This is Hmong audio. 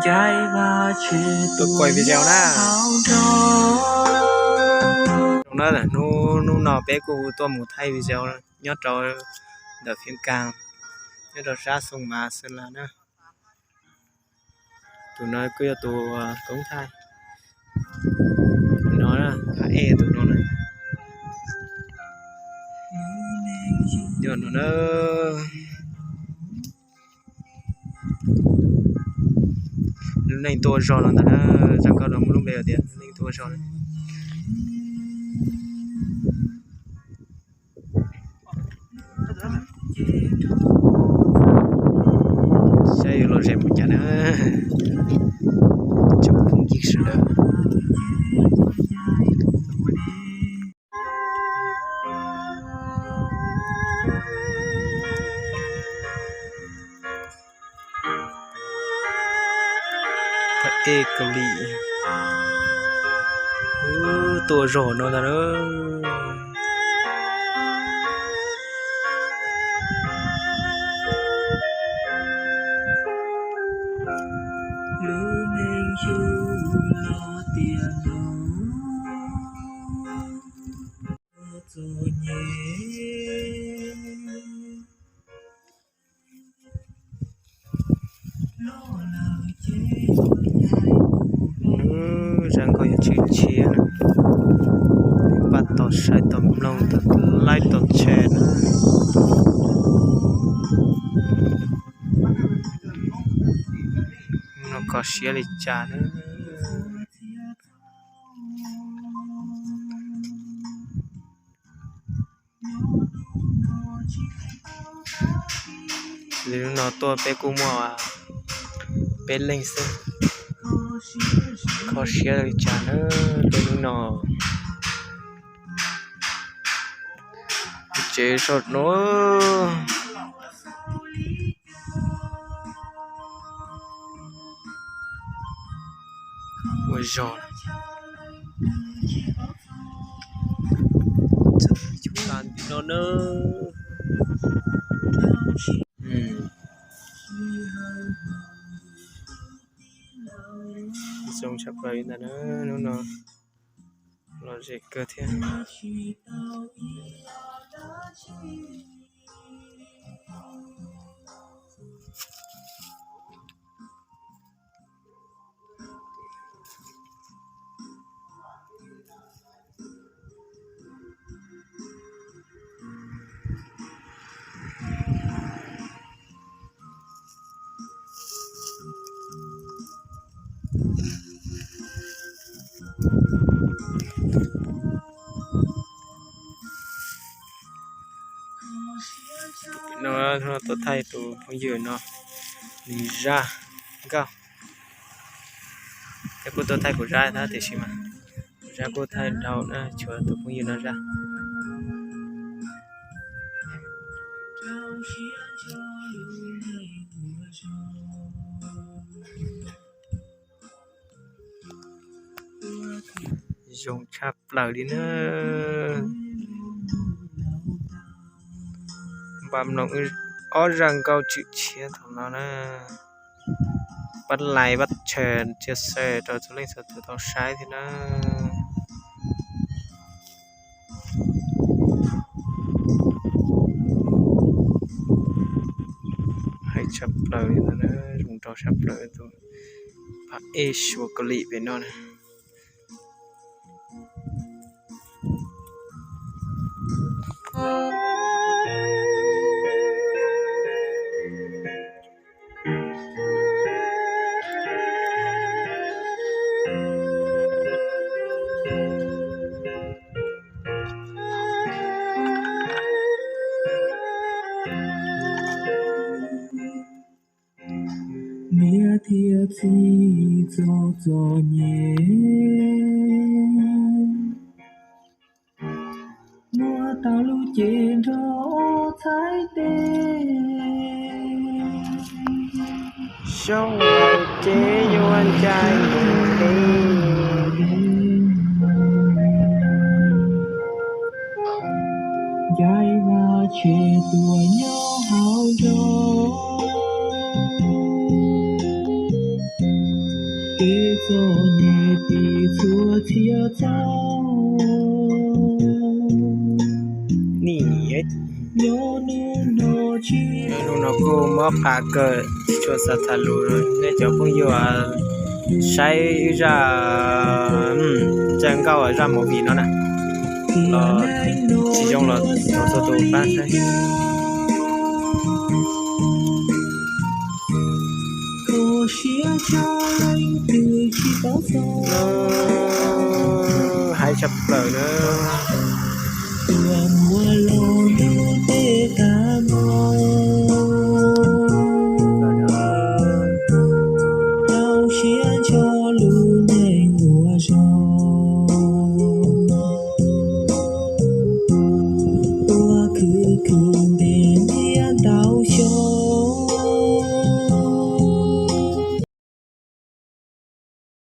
Tuaj quaj video na. Hnub, hnub no peb kuj tuaj mus thaij video nyob rau ntawm Phiab Kas, nyob rau sab Xoo Mas Xwb Las na. Tus no kuj yog tus koob thaij. Tus no, Phab Ej tus no na. Yog no na. Lub neej tuaj ua zog no ntag na, zoo nkauj no muaj lub npe tias lub neej tuaj ua zog na. Saib yuav lom zem mus cas na. Tsoom phooj ywg sawv daws. Phab Ej Kaus Lim tuaj zog no ntag na. Lub neej yug los tias no txom nyem. Zaj nkauj yuav tshwm tshiab na. Pab tau saib tau mloog tau like tau share na. No kho siab li cas na. Li hnub no tuaj peb kuj muaj peb leeg xwb. Kho siab li cas na, li hnub no tsev saum no. Ua zog no na. Zoo tshaj plaws li ntawd na, hnub no lom zem kawg thiab. No tuaj thaij tus phooj ywg no nws zaj nkauj. Ces kuj tuaj thaij kuv zaj thiab tiam sis mas kuv zaj kuj thaij dhau na, tshuav tus phooj ywg no zaj. Zoo tshaj plaws li na. Npaj mloog ob zaj nkauj tshwm tshiab thaum no na. Pab like pab share cia xav rau txhua leej txhua tus tau saib thiab na. Hais tshaj plaws li ntawd na, zoo nraug tshaj plaws tus Phab Ej Suav Kaus Lim pem no na. Niam thiab txiv txom txom nyem, muab tau lub cev nrog txhais tes. Xyoo laus ces yuav ncaim mus li. Ncaim vaj tse tuaj nyob hauv zos. Nim, hnub no kuj mob qa kawg, tsis tshua xav tham lus, nej cov phooj ywg saib wb zaj, zaj nkauj zaj movie no na, los tsis zoo los thov txhua tus pab saib. Hais tshaj plaws na.